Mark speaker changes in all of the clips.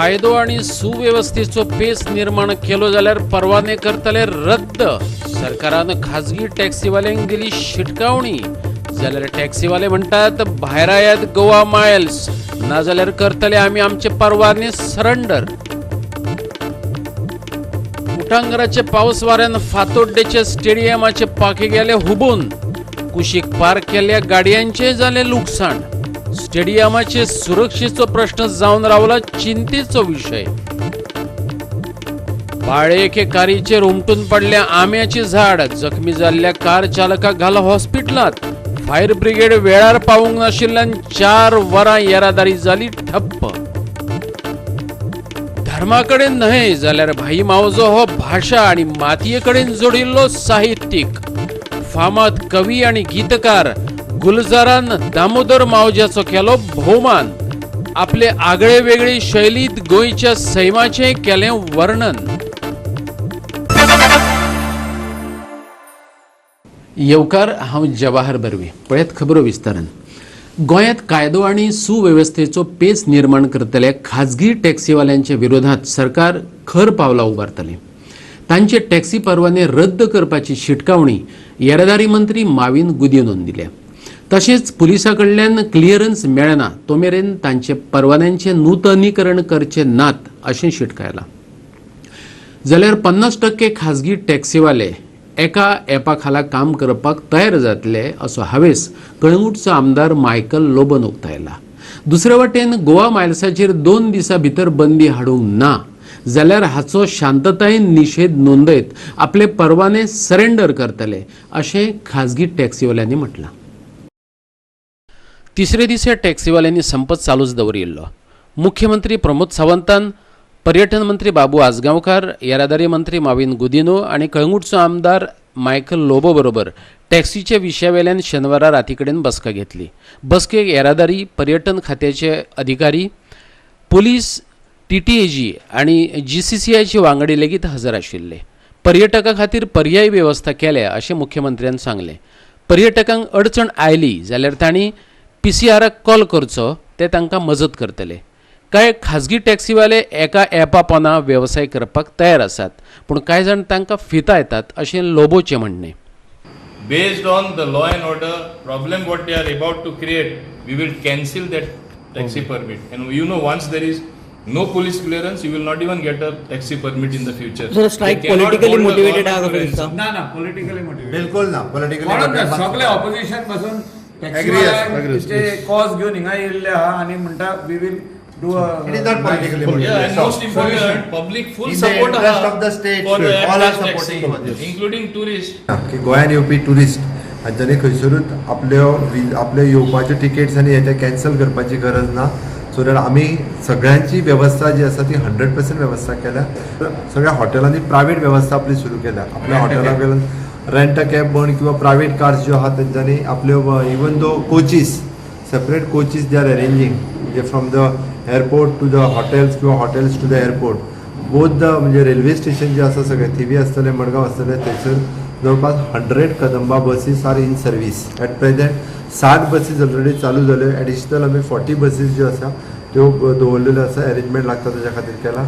Speaker 1: कायदो आनी सुवेवस्थेचो पेस निर्माण केलो जाल्यार परवाने करतले रद्द. सरकारान खाजगी टॅक्सीवाल्यांक दिली शिटकावणी. जाल्यार टॅक्सीवाले म्हणटात भायर आयात गोवा मायल्स, नाजाल्यार करतले आमी आमचे परवाने सरेंडर. उटांगराचे पावस वाऱ्यान फातोड्डेचे स्टेडियमाचे पाखे गेले हुबून. कुशीक पार्क केल्ल्या गाडयांचे जाले लुकसाण. स्टेडियमाचे सुरक्षेचो प्रश्न जावन रावला चिंतेचो विशय. बाळे एके कारीचेर उमटून पडल्या आंब्याचे झाड. जखमी जाल्ल्या कार चालकाक घाला हॉस्पिटलांत. फायर ब्रिगेड वेळार पावूंक नाशिल्ल्यान 4 वरां येरादारी जाली ठप्प. धर्मा कडेन न्हय जाल्यार भाई मावजो हो भाशा आनी मातये कडेन जोडिल्लो साहित्यीक. फामाद कवी आनी गीतकार गुलजारान दामोदर मावज्याचो केलो भोवमान. आपले आगळे वेगळे शैलीत गोंयच्या सैमाचें केलें वर्णन. येवकार, हांव जवाहर बर्वे. पळयात खबरो विस्तारान. गोंयांत कायदो आनी सुवेवस्थेचो पेच निर्माण करतल्या खाजगी टॅक्सीवाल्यांच्या विरोधात सरकार खर पावलां उबारतलें. तांचे टॅक्सी परवाने रद्द करपाची शिटकावणी येरादारी मंत्री माविन गुदिनोन दिल्या. तशेंच पुलिसां कडल्यान क्लियरन्स मेळना तो मेरेन तांचे परवान्यांचें नुतनीकरण करचे नात अशें शिटकायलां. जाल्यार 50% खाजगी टॅक्सीवाले एका एपा खाला काम करपाक तयार जातले असो हावेस कळंगूटचो आमदार मायकल लोबोन उक्तायला. दुसरे वटेन गोवा मायल्साचेर 2 दिसां भितर बंदी हाडूंक ना जाल्यार हाचो शांततायेन निशेध नोंदयत आपले परवाने सरेंडर करतले अशें खाजगी टॅक्सीवाल्यांनी म्हटलां. तिसरे दीस ह्या टॅक्सीवाल्यांनी संप चालूच दवरिल्लो. मुख्यमंत्री प्रमोद सावंतान, पर्यटन मंत्री बाबू आजगांवकार, येरादारी मंत्री माविन गुदिनो आनी कळंगूटचो आमदार मायकल लोबो बरोबर टॅक्सीच्या विशयावेल्यान शेनवारा राती कडेन बसका घेतली. बसकेक येरादारी पर्यटन खात्याचे अधिकारी, पुलीस, TTAG आनी GCCIचे वांगडी लेगीत हजर आशिल्ले. पर्यटकां खातीर पर्यायी वेवस्था केल्या अशें मुख्यमंत्र्यान सांगलें. पर्यटकांक अडचण आयली जाल्यार तांणी PCRक कॉल करचो, ते तांकां मजत करतले. कांय खाजगी टॅक्सीवाले एका एपा पोना वेवसाय करपाक तयार आसात, पूण कांय जाण तांकां फितायतात अशें लोबोचें म्हणणें.
Speaker 2: Based on the law and order problem what they are about to create, we will cancel that taxi permit. And you know, once there is no police clearance, you will not even get a taxi permit in the future.
Speaker 3: Sir, strike politically motivated आहा कसो दिसता?
Speaker 4: ना ना, politically motivated
Speaker 5: बिलकुल ना. Politically
Speaker 4: सगळे opposition पासून cause घेवन हिंगा येयल्ले आहा आनी म्हणटा we will do.
Speaker 5: It is not politically
Speaker 2: Yeah,
Speaker 5: motivated.
Speaker 2: and most important, public full
Speaker 5: In the
Speaker 2: support
Speaker 5: interest of the state,
Speaker 2: for the
Speaker 5: all are
Speaker 2: app-based
Speaker 5: supporting
Speaker 2: taxi,
Speaker 5: for this.
Speaker 2: including tourists.
Speaker 5: की गोंयान येवपी tourist हांच्यांनी खंयसरूच आपल्यो आपल्यो येवपाच्यो tickets आनी हें तें cancel करपाची गरज ना. सो that आमी सगळ्यांची वेवस्था जी आसा ती 100% वेवस्था केल्या. सगळ्या हॉटेलांनी प्रायवेट वेवस्था आपली सुरू केल्या. आपल्या हॉटेला कडल्यान रेंट अ कॅब म्हण किंवा प्रायवेट कार्स ज्यो आहा तेंच्यांनी आपल्यो, even though coaches, separate coaches they are arranging, म्हणजे from the airport to the hotels किंवा hotels to the airport, both the म्हणजे रेल्वे स्टेशन जे आसा सगळें थिवी आसतलें, मडगांव आसतलें, थंयसर जवळपास 100 Kadamba buses are in service at present. 60 buses already चालू जाल्यो. एडिशनल आमी 40 बसीस ज्यो आसा त्यो दवरलेल्यो आसा. एरेंजमेंट लागता तेज्या खातीर केला.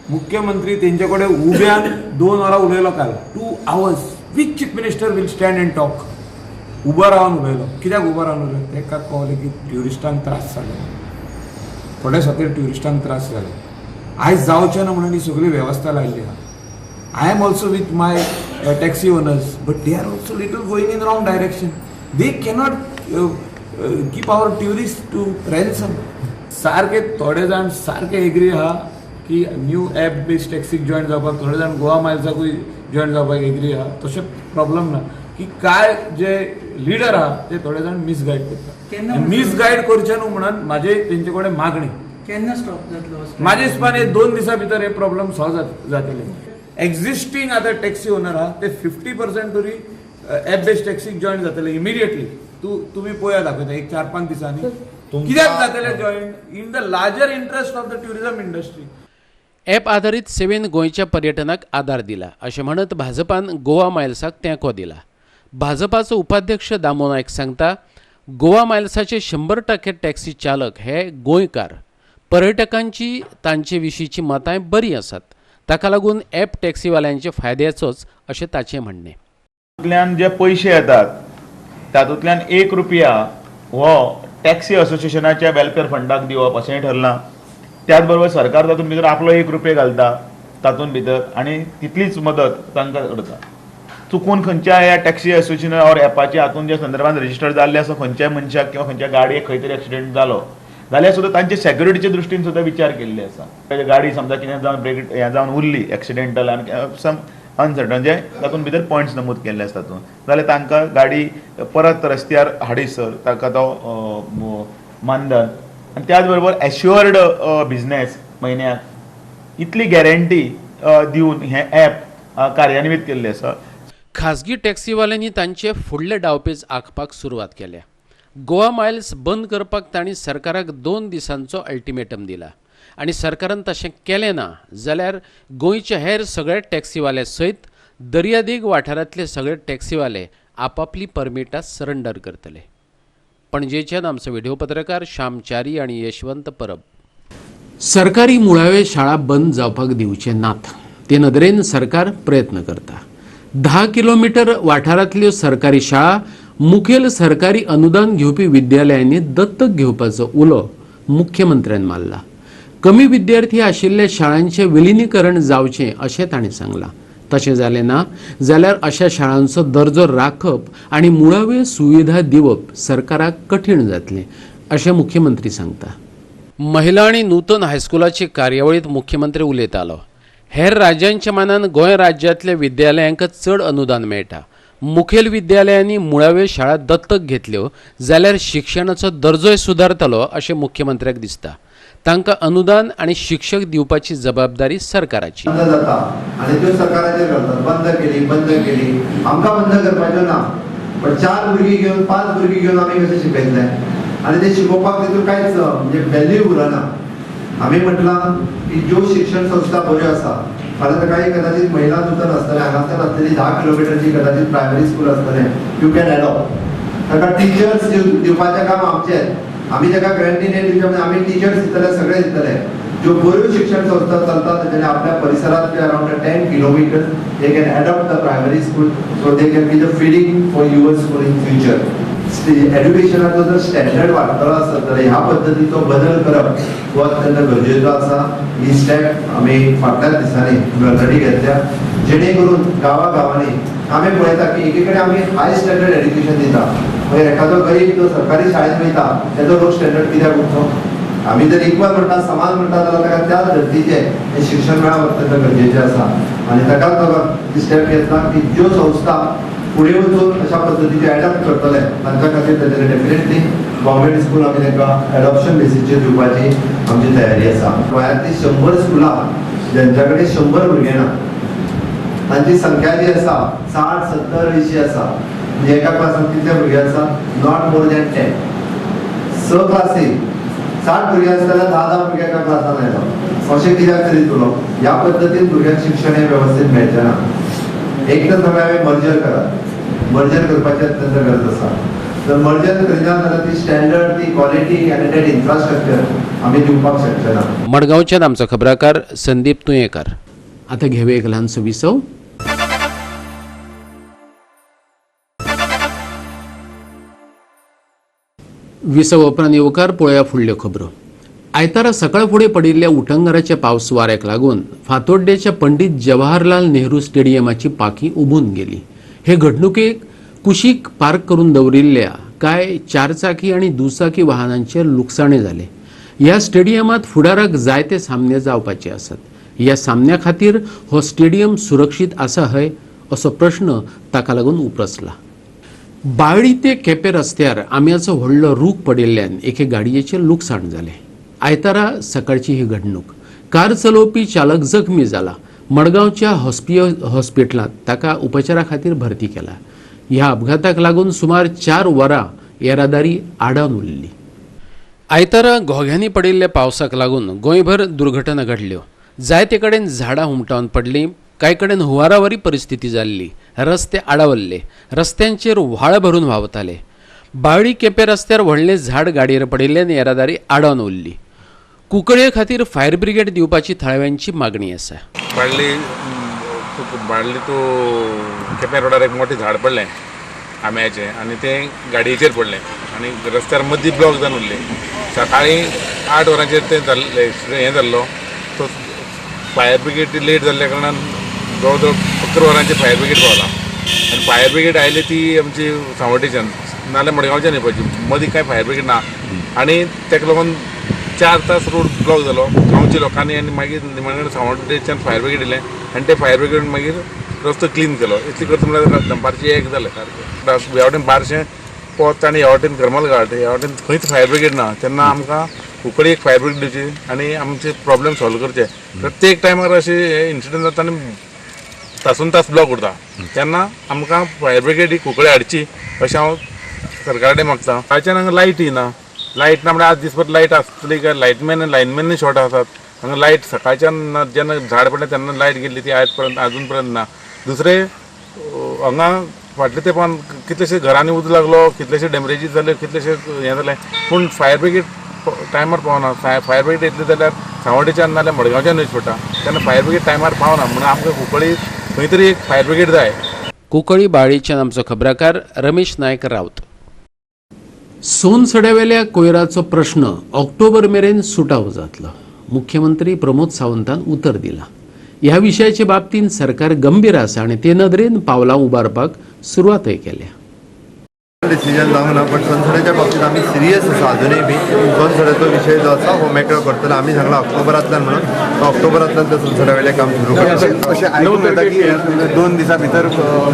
Speaker 4: मुख्यमंत्री तेंचे कडेन उब्यान 2 वरां उलयलो काल. 2 hours which chief minister will stand and talk? उबो रावन उलयलो. कित्याक उबो रावन उलयलो? ताका कळ्ळें की ट्युरिस्टांक त्रास जाले, थोडे खातीर ट्युरिस्टांक त्रास जाले. आयज जावचें ना म्हणून ही सगळी वेवस्था लायल्ली आहा. I am also with my taxi owners, but they are also little going in wrong direction. They cannot keep our tourist to ransom. सारके थोडे जाण सारके एग्री आहा की न्यू एप बेस्ड टॅक्सीक जॉयन जावपाक, थोडे जाण गोवा मायल्साकूय जॉयन जावपाक एग्री आहा. तशें प्रॉब्लम ना की काय जे लिडर आहा ते थोडे जाण मिसगायड करता. मिसगायड करचे न्हू म्हणून म्हाजे तेंचे कडेन मागणी.
Speaker 6: केन्ना स्टॉप जातलो?
Speaker 4: म्हाजे हिसपान हे 2 दिसां भितर हे प्रॉब्लम सॉल्व जातले. एक्झिस्टींग आतां टॅक्सी ओनर आहा ते 50% तरी एप बेस्ड टॅक्सीक जॉयन जातले इमिडिएटली. तूं तुमी पळया, दाखयता एक 4-5 दिसांनी कित्याक जातले join, in the larger interest of the tourism industry.
Speaker 1: App आधारीत सेवेन गोंयच्या पर्यटनाक आदार दिला अशें म्हणत भाजपान गोवा मायल्साक तेंको दिला. भाजपाचो उपाध्यक्ष दामो नायक सांगता, गोवा मायल्साचे 100% टॅक्सी चालक हे गोंयकार. पर्यटकांची तांचे विशींची मतांय बरीं आसात. ताका लागून ॲप टॅक्सीवाल्यांचे फायद्याचोच अशें ताचें म्हणणें.
Speaker 6: तातूंतल्यान जे पयशे येतात तातूंतल्यान 1 रुपया हो टॅक्सी असोसिएशनाच्या वेलफेअर फंडाक दिवप अशेंय ठरलां. त्याच बरोबर सरकार तातूंत भितर आपलो 1 रुपया घालता तातूंत भितर आनी तितलीच मदत तांकां करता. चुकून खंयच्या ह्या टॅक्सी असोसिएशन ऑर एपाच्या हातून जे संदर्भात रजिस्टर जाल्ले आसा खंयच्याय मनशाक किंवा खंयच्या गाडयेक खंय तरी एक्सिडेंट जालो जाल्यार सुद्दां तांचे सेक्युरिटीच्या दृश्टीन सुद्दां विचार केल्ले आसा. गाडी समजा कितें जावन ब्रेक हें जावन उरली एक्सिडेंटल आनी सम अनसर्टन जे तातूंत भितर पॉयंट्स नमूद केल्ले आसा तातूंत जाल्यार तांकां गाडी परत रस्त्यार हाडीसर ताका तो मानधन आनी त्याच बरोबर एश्युअर्ड बिजनेस म्हयन्याक इतली गॅरंटी दिवन हें ॲप कार्यान्वीत केल्लें आसा.
Speaker 1: खाजगी टॅक्सीवाल्यांनी तांचे फुडले डावपेच आंखपाक सुरवात केल्या. गोवा मायल्स बंद करपाक तांणी सरकाराक 2 दिसांचो अल्टिमेटम दिला आनी सरकारान तशें केलें ना जाल्यार गोंयचे हेर सगळे टॅक्सीवाले सयत दर्यादेग वाठारांतले सगळे टॅक्सीवाले आपापली परमिटां सरेंडर करतले. पणजेच्यान आमचो व्हिडिओ पत्रकार श्याम च्यारी आनी यशवंत परब. सरकारी मुळाव्यो शाळा बंद जावपाक दिवचे नात ते नदरेन सरकार प्रयत्न करता. 10 किलोमीटर वाठारांतल्यो सरकारी शाळा मुखेल सरकारी अनुदान घेवपी विद्यालयांनी दत्तक घेवपाचो उलो मुख्यमंत्र्यान मारला. कमी विद्यार्थी आशिल्ल्या शाळांचें विलिनीकरण जावचें अशें ताणें सांगलां. तशें जालें ना जाल्यार अशा शाळांचो दर्जो राखप आनी मुळाव्यो सुविधा दिवप सरकाराक कठीण जातलें अशें मुख्यमंत्री सांगता. महिला आनी नूतन हायस्कुलाचे कार्यावळींत मुख्यमंत्री उलयतालो. हेर राज्यांच्या मानान गोंय राज्यांतल्या विद्यालयांक चड अनुदान मेळटा. मुखेल विद्यालयांनी मुळाव्यो शाळा दत्तक घेतल्यो जाल्यार शिक्षणाचो दर्जोय सुदारतलो अशें मुख्यमंत्र्याक दिसता. तांकां अनुदान आनी शिक्षक दिवपाची जबाबदारी सरकाराची.
Speaker 5: बंद जाता आनी त्यो सरकाराचेर घालतात. बंद केली बंद केली, आमकां बंद करपाच्यो ना, पण 4 भुरगीं घेवन 5 भुरगीं घेवन आमी कशें शिकयतले आनी ते शिकोवपाक तितून कांयच म्हणजे व्हॅल्यू उरना. आमी म्हटलां की ज्यो शिक्षण संस्था बऱ्यो आसा, फाल्यां सकाळी कदाचित महिला नूतन आसतलें, हांगासर आसतली 10 किलोमिटरची कदाचित प्रायमरी स्कूल आसतलें, you can adopt. ताका टिचर्स दिवपाचें काम आमचें, आमी ताका ग्रँटी दिवचें म्हणजे आमी टिचर्स दितले, सगळे दितले. ज्यो बऱ्यो शिक्षण संस्था चलतात तेज्यानी आपल्या परिसरांतले around 10 kilometres they can adopt the primary school, so they can be the feeding for your school in future. एड्युकेशनाचो जर स्टँडर्ड वाडटलो आसत जाल्यार ह्या पद्दतीचो बदल करप हो अत्यंत गरजेचो आसा. ही स्टेप आमी फाटल्या दिसांनी ऑलरेडी घेतल्या, जेणे करून गांवागांवांनी आमी पळयता की एकी कडेन आमी हाय स्टँडर्ड एड्युकेशन दिता, मागीर एखादो गरीब जो सरकारी शाळेंत वयता तेजो लो स्टँडर्ड कित्याक उरचो? आमी जर इक्वल म्हणटा, समान म्हणटा जाल्यार ताका त्याच धर्तीचें हें शिक्षण मेळप अत्यंत गरजेचें आसा. आनी ताकाच लागून ही स्टेप घेतला की ज्यो संस्था फुडें वचून अशा पद्दतीचे एडॉप्ट करतले तांच्या खातीर तांच्यानी डेफिनेटली गव्हर्मेंट स्कूल आमी तांकां एडॉप्शन बेसीचेर दिवपाची आमची तयारी आसा. गोंयांतली 100 स्कुलां ज्यांच्या कडेन 100 भुरगे ना तांची संख्या जी आसा 60, 70, 80 आसा. म्हणजे एका क्लासान कितले भुरगे आसा? Not more than 10. 6 क्लासी 60 भुरगे आसता जाल्यार 10-10 भुरगे एका क्लासान आयलो, अशें कित्याक तरी तुलो? ह्या पद्दतीन भुरग्यांक शिक्षण हें वेवस्थीत मेळचें ना. एक तर सगळें हांवें मर्जर करात, मर्जर करपाची अत्यंत गरज आसा. जर मर्जर करिना जाल्यार ती स्टँडर्ड, ती क्वॉलिटी आनी that infrastructure आमी दिवपाक शकचे ना.
Speaker 1: मडगांवच्यान आमचो खबराकार संदीप तुयेंकार. आतां घेवया एक ल्हानसो विसव. विसव उपरांत येवकार पळोवया फुडल्यो खबरो. आयतारा सकाळ फुडें पडिल्ल्या उटंगाराच्या पावस वाऱ्याक लागून फातोड्डेच्या पंडित जवाहरलाल नेहरू स्टेडियमाची पाखी उबून गेली. हे घडणुकेक कुशीक पार्क करून दवरिल्ल्या कांय चारचाकी आनी दुचाकी वाहनांचेर लुकसाणे जालें. ह्या स्टेडियमांत फुडाराक जायते सामने जावपाचे आसात. ह्या सामन्या खातीर हो स्टेडियम सुरक्षीत आसा हय असो प्रश्न ताका लागून उप्रासला. बाळी ते केपें रस्त्यार आंब्याचो व्हडलो रूख पडिल्ल्यान एके गाडयेचें लुकसाण जालें. आयतारा सकाळची ही घडणूक. कार चलोवपी चालक जखमी जाला. मडगांवच्या हॉस्पिटलांत ताका उपचारा खातीर भरती केला. ह्या अपघाताक लागून सुमार 4 वरां येरादारी आडावन उरली. आयतारा घोग्यांनी पडिल्ल्या पावसाक लागून गोंयभर दुर्घटना घडल्यो. जायते कडेन झाडां हुमटावन पडलीं, कांय कडेन हुंवारावरी परिस्थिती जाल्ली. रस्ते आडावल्ले, रस्त्यांचेर व्हाळ भरून व्हांवताले. बाळी केपें रस्त्यार व्हडलें झाड गाडयेर पडिल्ल्यान येरादारी आडावन उरली. कुंकळे खातीर फायर ब्रिगेड दिवपाची थळाव्यांची मागणी आसा.
Speaker 7: बाळ्ळी बाळ्ळी टू केपें रोडार एक मोठें झाड पडलें आंब्याचें आनी तें गाडयेचेर पडलें आनी रस्त्यार मदीं ब्लॉक जावन उरलें. सकाळीं 8 वरांचेर तें जाल्लें हें जाल्लो तो फायर ब्रिगेड लेट जाल्ल्या कारणान जवळ जवळ 11 वरांचेर फायर ब्रिगेड पावला आनी फायर ब्रिगेड आयली ती आमची सांवड्डेच्यान नाल्यार मडगांवच्यान येवपाची, मदीं कांय फायर ब्रिगेड ना आनी ताका लागून 4 तास रोड ब्लॉक जालो गांवच्या लोकांनी आनी मागीर निमाणे कडेन सांवड्डेच्यान फायर ब्रिगेड येयलें आनी ते फायर ब्रिगेड मागीर रस्तो क्लीन केलो. इतली करता म्हणल्यार दनपारची 1 जालें सारकें. ह्या वटेन बारशें पोत आनी ह्या वटेन करमल घाट ह्या वटेन खंयच फायर ब्रिगेड ना, तेन्ना आमकां कुंकळी एक फायर ब्रिगेड दिवची आनी आमचे प्रॉब्लेम सॉल्व करचे. प्रत्येक टायमार अशें इन्सिडंट जाता आनी तासून तास ब्लॉक उरता, तेन्ना आमकां फायर ब्रिगेड ही कुंकळे हाडची अशें हांव सरकारा कडेन मागता. कालच्यान हांगा लायट ना, लायट ना म्हणल्यार आज दिसभर लायट आसतली काय लायटमॅन लायनमॅनूय शॉर्ट आसात. हांगा लायट सकाळच्यान जेन्ना झाड पडलें तेन्ना लायट गेल्ली ती आयज पर्यंत अजून पर्यंत ना. दुसरें हांगा फाटले तेंपान कितलेशे घरांनी उजो लागलो, कितलेशे डॅमेजीस जाले, कितलेशे हें जालें, पूण फायर ब्रिगेड टायमार पावना. फायर ब्रिगेड येतली जाल्यार सांवड्डेच्यान नाल्यार मडगांवच्यान वयचें पडटा, तेन्ना फायर ब्रिगेड टायमार पावना म्हणून आमकां कुंकळी खंय तरी एक फायर ब्रिगेड जाय.
Speaker 1: कुंकळी बाळीच्यान आमचो खबराकार रमेश नायक रावत. सोनसड्यावेल्या कोयराचो प्रश्न ऑक्टोबर मेरेन सुटावो जातलो, मुख्यमंत्री प्रमोद सावंतान उतर दिलां. ह्या विशयाचे बाबतींत सरकार गंभीर आसा आनी ते नदरेन पावलां उबारपाक सुरवातय केल्या.
Speaker 5: डिसिजन जावंक ना, बट सोनसड्याच्या बाबतींत आमी सिरियस आसा. अजुनूय बी सोनसड्याचो विशय जो आसा हो मेकळो करतलो. आमी सांगला ऑक्टोबरांतल्यान म्हणून, तो ऑक्टोबरांतल्यान त्या सोनसड्या वयलें काम सुरू करतले.
Speaker 8: अशें आयकूंक येता की 2 दिसां भितर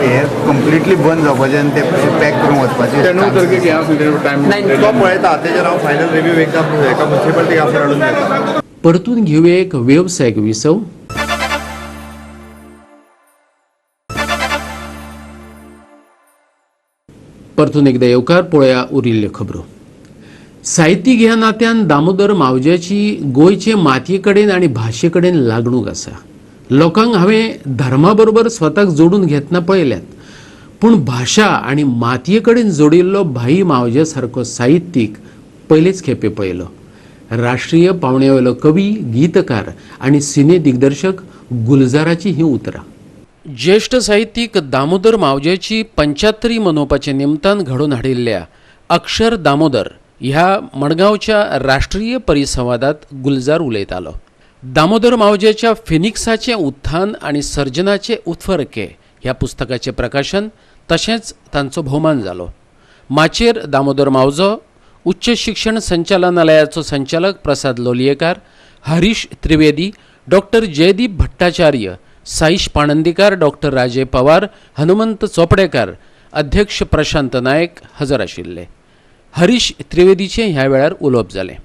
Speaker 8: हें कंप्लिटली बंद जावपाचें आनी तें पॅक करूंक वचपाचें.
Speaker 5: तो पळयता, तेजेर हांव फायनल रिव्यू एकदां एका मुन्सिपालिटीक आफोवन हाडून दिता.
Speaker 1: परतून घेवया एक वेवसायीक विसव. परतून एकदा येवकार. पळोवया उरिल्ल्यो खबरो. साहित्यीक ह्या नात्यान दामोदर मावज्याची गोंयचे मातये कडेन आनी भाशे कडेन लागणूक आसा. लोकांक हांवें धर्मा बरोबर स्वताक जोडून घेतना पळयल्यात, पूण भाशा आनी मातये कडेन जोडिल्लो भाई मावज्या सारको साहित्यीक पयलेच खेपे पळयलो. राष्ट्रीय पावंड्यावेलो कवी, गीतकार आनी सिने दिग्दर्शक गुलजाराची हीं उतरां. ज्येश्ठ साहित्यीक दामोदर मावज्याची 75 मनोवपाच्या निमतान घडोवन हाडिल्ल्या अक्षर दामोदर ह्या मडगांवच्या राष्ट्रीय परिसंवादात गुलजार उलयतालो. दामोदर मावज्याच्या फिनिक्साचें उत्थान आनी सर्जनाचे उत्फर्के ह्या पुस्तकाचें प्रकाशन तशेंच तांचो भोवमान जालो. माचयेर दामोदर मावजो, उच्च शिक्षण संचालनालयाचो संचालक प्रसाद लोलयेकार, हरीश त्रिवेदी, डॉक्टर जयदीप भट्टाचार्य, साईश पाणंदीकार, डॉक्टर राजय पवार, हनुमंत चोपडेकार, अध्यक्ष प्रशांत नायक हजर आशिल्ले. हरीश त्रिवेदीचें ह्या वेळार उलोवप जालें.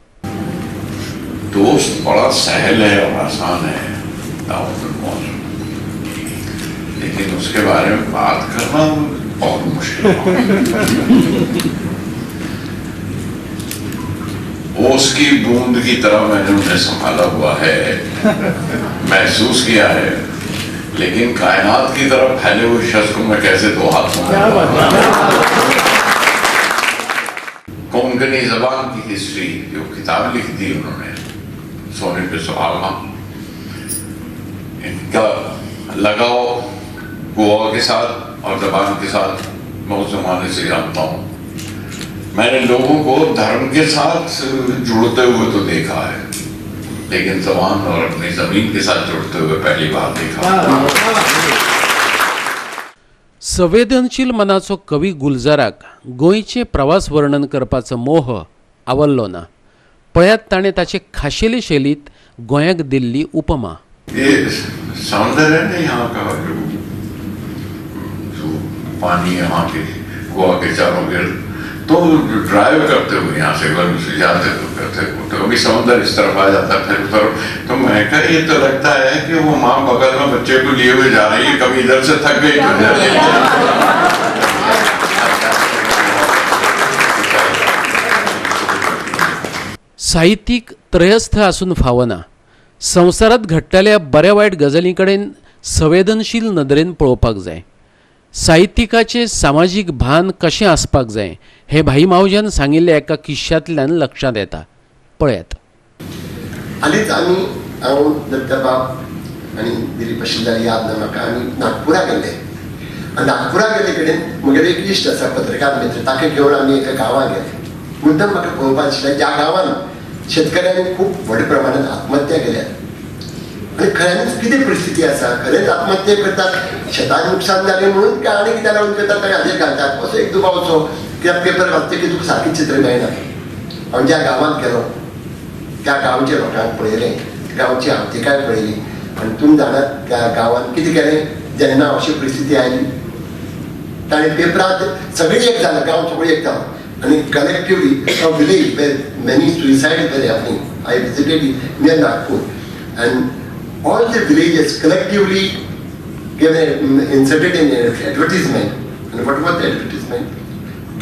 Speaker 9: दोस्त बड़ा सहल है और आसान है दामोदर मौजू, लेकिन उसके बारे में बात करना बहुत मुश्किल है. ओस की बूंद की तरह मैंने उन्हें संभाला हुआ है, महसूस किया है, लेकिन कायनात की तरफ फैले हुए शख्स को मैं कैसे दो हाथों में. कोंकणी जबान की हिस्ट्री जो किताब लिख दी उन्होंने, सोने पे सुहागा, इनका लगाव गोवा के साथ और जबान के साथ मैं उस जमाने से जानता हूँ. मैंने लोगों को धर्म के साथ जुड़ते हुए तो देखा है, लेकिन जबान और अपनी जमीन के साथ जुड़ते हुए पहली बार देखा.
Speaker 1: संवेदनशील मनाचो कवी गुलजाराक गोंयचें प्रवास वर्णन करपाचो मोह आवडलो ना. पळयात ताणें ताचे खाशेले शैलींत गोंयाक दिल्ली उपमा.
Speaker 9: ये सौंदर्य है ना यहाँ का, जो पानी यहाँ के गोवा के चारों गिर्द, तो ड्राइव करते हुए यहाँ से घर से जाते हुए करते हुए तो कभी समुद्र इस तरफ आ जाता है, फिर उस तरफ, तो मैं कहा ये तो लगता है कि वो माँ बगल में बच्चे को लिए हुए जा रही है, कभी इधर से थक गई तो इधर से।
Speaker 1: साहित्यीक त्रयस्थ आसून फावना, संवसारांत घडटल्या बऱ्या वायट गजालीं कडेन संवेदनशील नदरेन पळोवपाक जाय. साहित्यिकाचें सामाजीक भान कशें आसपाक जाय हें भाई मावज्यान सांगिल्ल्या एका किश्श्यांतल्यान लक्षांत येता. पळयात.
Speaker 10: हालींच आमी हांव दत्तबाब आनी दिलीप आशिल्ल्यार याद ना म्हाका, आमी नागपुरा गेल्ले. आनी नागपुरा गेल्ले कडेन म्हगेलो एक इश्ट आसा पत्रकार मित्र, ताका घेवन आमी एका गांवांत गेले. मुद्दम म्हाका पळोवपाक आशिल्लें ज्या गांवांत शेतकऱ्यांनी खूब व्हड प्रमाणांत आत्महत्या केल्यात आनी खऱ्यांनीच कितें परिस्थिती आसा, खरेंच आत्महत्या करतात शेताक नुकसान जालें म्हणून काय आनी कित्याक लागून करतात ताका हाजेर घालतात असो एक दुबावचो. कित्याक पेपर वाचतकीर तुका सारकें चित्र मेळना. हांव ज्या गांवांत गेलो त्या गांवच्या लोकांक पळयलें, गांवची आवतिकाय पळयली आनी तुमी जाणात त्या गांवांत कितें केलें जेन्ना अशी परिस्थिती आयली. ताणें पेपरांत सगळीं एक जालें, गांव सगळीं एक जालो आनी collectively a village where many suicide were happening. I visited near Nagpur and all the villages collectively gave an inserted an advertisement. And what was the advertisement?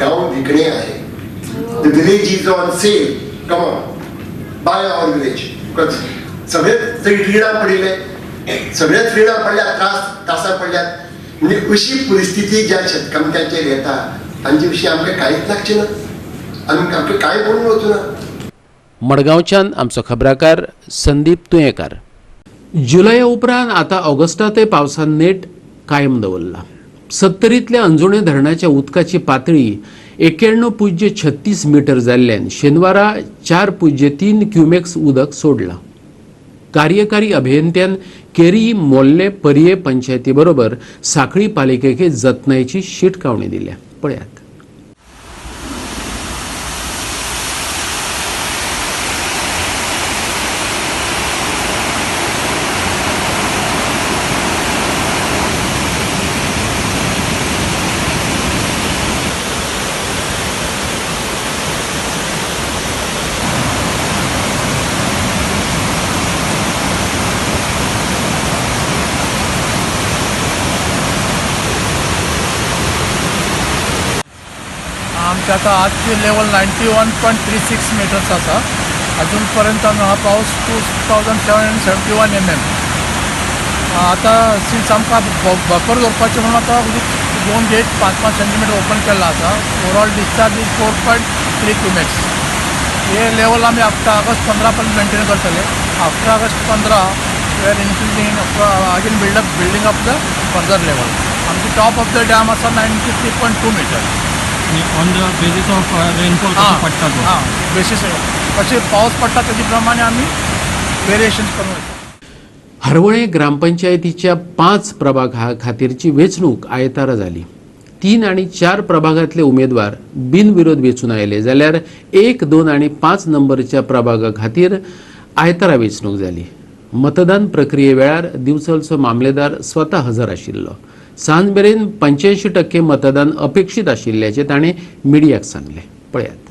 Speaker 10: गांव विकणे आहे. The village is on sale. Come on, buy our village. Because सगळेच रिणां पडिल्ले, सगळेच रिणां पडल्यात, त्रास त्रासां पडल्यात. म्हणजे अशी परिस्थिती ज्या शेतकामत्यांचेर येता तांचे विशीं आमकां कांयच लागचें ना आनी आमकां कांय पडून वचूं ना.
Speaker 1: मडगांवच्यान आमचो खबराकार संदीप तुयेंकार. जुलया उपरांत आतां ऑगस्टांतय पावसान नेट कायम दवरला. सत्तरींतल्या अंजुणे धरणाच्या उदकाची पातळी 91.36 मिटर जाल्ल्यान शेनवारा 4.03 क्युमेक्स उदक सोडलां. कार्यकारी अभियंत्यान केरी मोल्ले पर्ये पंचायती बरोबर साखळी पालिकेक जतनायेची शिटकावणी दिल्या. पळयात.
Speaker 11: आमचे आता आजची लेवल 91.36 मिटर्स आसा. अजूनपर्यंत हा पाऊस 2771 mm. आता सिन्स आमकां बफर दवरपाचें म्हणून आतां उदीक 2 गेट 5-5 सेंटीमिटर ओपन केल्लो आसा. Overall discharge is 4.3 cumecs. हे लेवल आमी आफ्टर ऑगस्ट 15 पर्यंत मेंटेन करतले. After August 15 we are increasing again building up the further level. आमची टॉप ऑफ the dam आसा 93.2 metre.
Speaker 12: On the basis of rainfall कसो पडटा तो,
Speaker 11: हां बेसीस कशे पावस पडटा तेजे प्रमाणे आमी वेरिएशन्स करूं येता.
Speaker 1: हरवळे ग्रामपंचायतीच्या 5 प्रभागा खातीरची वेंचणूक आयतारा जाली. 3 आनी 4 प्रभागांतले उमेदवार बिनविरोध वेंचून आयले जाल्यार 1, 2 आनी 5 नंबरच्या प्रभागा खातीर आयतारा वेंचणूक जाली. मतदान प्रक्रिये वेळार दिवचलचो मामलेदार स्वता हजर आशिल्लो. सांज मेरेन 85% मतदान अपेक्षीत आशिल्ल्याचें ताणें मिडियाक सांगलें. पळयात.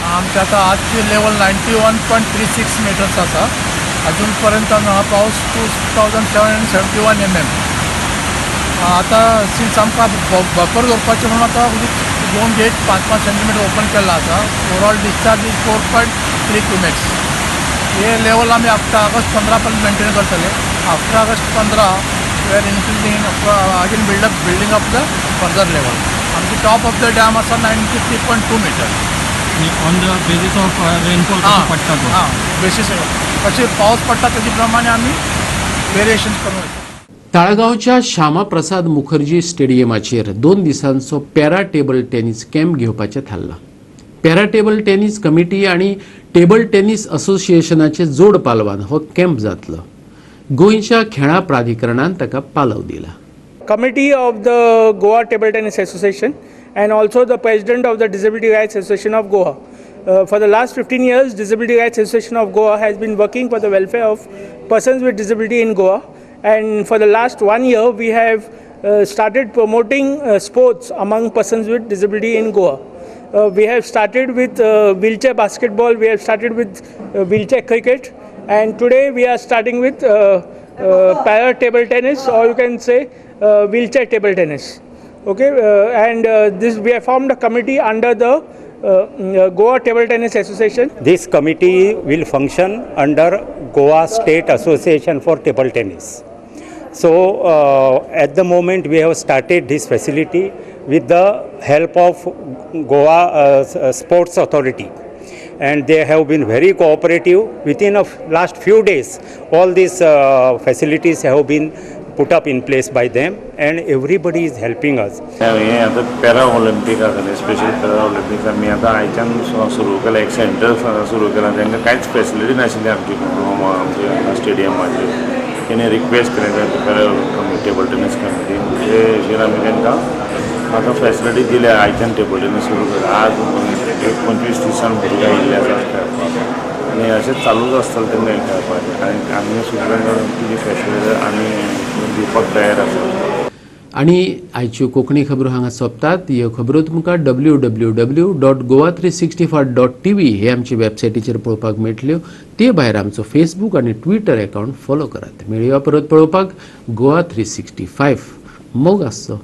Speaker 11: आमचे आता आजची लेवल 91.36 मिटर्स आसा. अजूनपर्यंत हा पाऊस 2771 mm. आता सिन्स आमकां बफर दवरपाचें म्हणून आतां उदीक 2 गेट 5-5 सेंटीमिटर ओपन केल्लो आसा. Overall discharge is 4.3 cumecs. हे लेवल आमी आफ्टर ऑगस्ट 15 पर्यंत मेंटेन करतले. After August 15 we are increasing again building up the further level. आमची टॉप ऑफ the dam आसा 93.2 metre.
Speaker 12: On the basis of rainfall कसो पडटा तो,
Speaker 11: हां बेसीस कशे पावस पडटा तेजे प्रमाणे आमी वेरिएशन्स करूं येता.
Speaker 1: ताळगांवच्या श्यामाप्रसाद मुखर्जी स्टेडियमाचेर 2 दिसांचो पॅरा टेबल टेनिस कॅम्प घेवपाचें थारलां. पॅरा टेबल टेनिस कमिटी आनी टेबल टेनिस असोसिएशनाचे जोड पालवान हो कॅम्प जातलो. गोंयच्या खेळां प्राधिकरणान ताका पालव दिला.
Speaker 13: Committee of the Goa Table Tennis Association and also the president of the Disability Rights Association of Goa. For the last 15 years, Disability Rights Association of Goa has been working for the welfare of persons with disability in Goa, and for the last 1 year we have started promoting sports among persons with disability in Goa. We have started with wheelchair basketball, we have started with wheelchair cricket, And today we are starting with para table tennis, or you can say wheelchair table tennis. Okay, and this we have formed a committee under the Goa Table Tennis Association.
Speaker 14: This committee will function under Goa State Association for Table Tennis. So, at the moment we have started this facility with the help of Goa Sports Authority, and they have been very cooperative. Within a last few days, all these facilities have been put up in place by them, and everybody is helping us.
Speaker 15: हें आतां para ऑलिंपिका जालें, special para Olympics. आमी आतां आयच्यान सुरू केलां, एक centre सुरू केलां. तांकां कांयच फेसिलिटी नाशिल्ली आमची आमच्या स्टेडियमाचेर. तेणी रिक्वेस्ट केलें para table tennis committee ते हेजेर आमी तांकां आतां फेसिलिटी दिल्या. आयच्यान टेबल टेनीस सुरू केलां. आज एक 25 दिसान भुरगे आयिल्ले आसा खेळपाक आनी अशेंच चालूच आसतलें तेंकां खेळपाचें आनी आमी सुद्दां तुजी फेसिलिटी आमी दिवपाक तयार आसा.
Speaker 1: आनी आयच्यो कोंकणी खबरो हांगा सोंपतात. ह्यो खबरो तुमकां www.goa365.tv हे आमचे वेबसायटीचेर पळोवपाक मेळटल्यो. ते भायर आमचो फेसबूक आनी ट्विटर अकावंट फॉलो करात. मेळया परत पळोवपाक गोवा 365. मोग आसचो.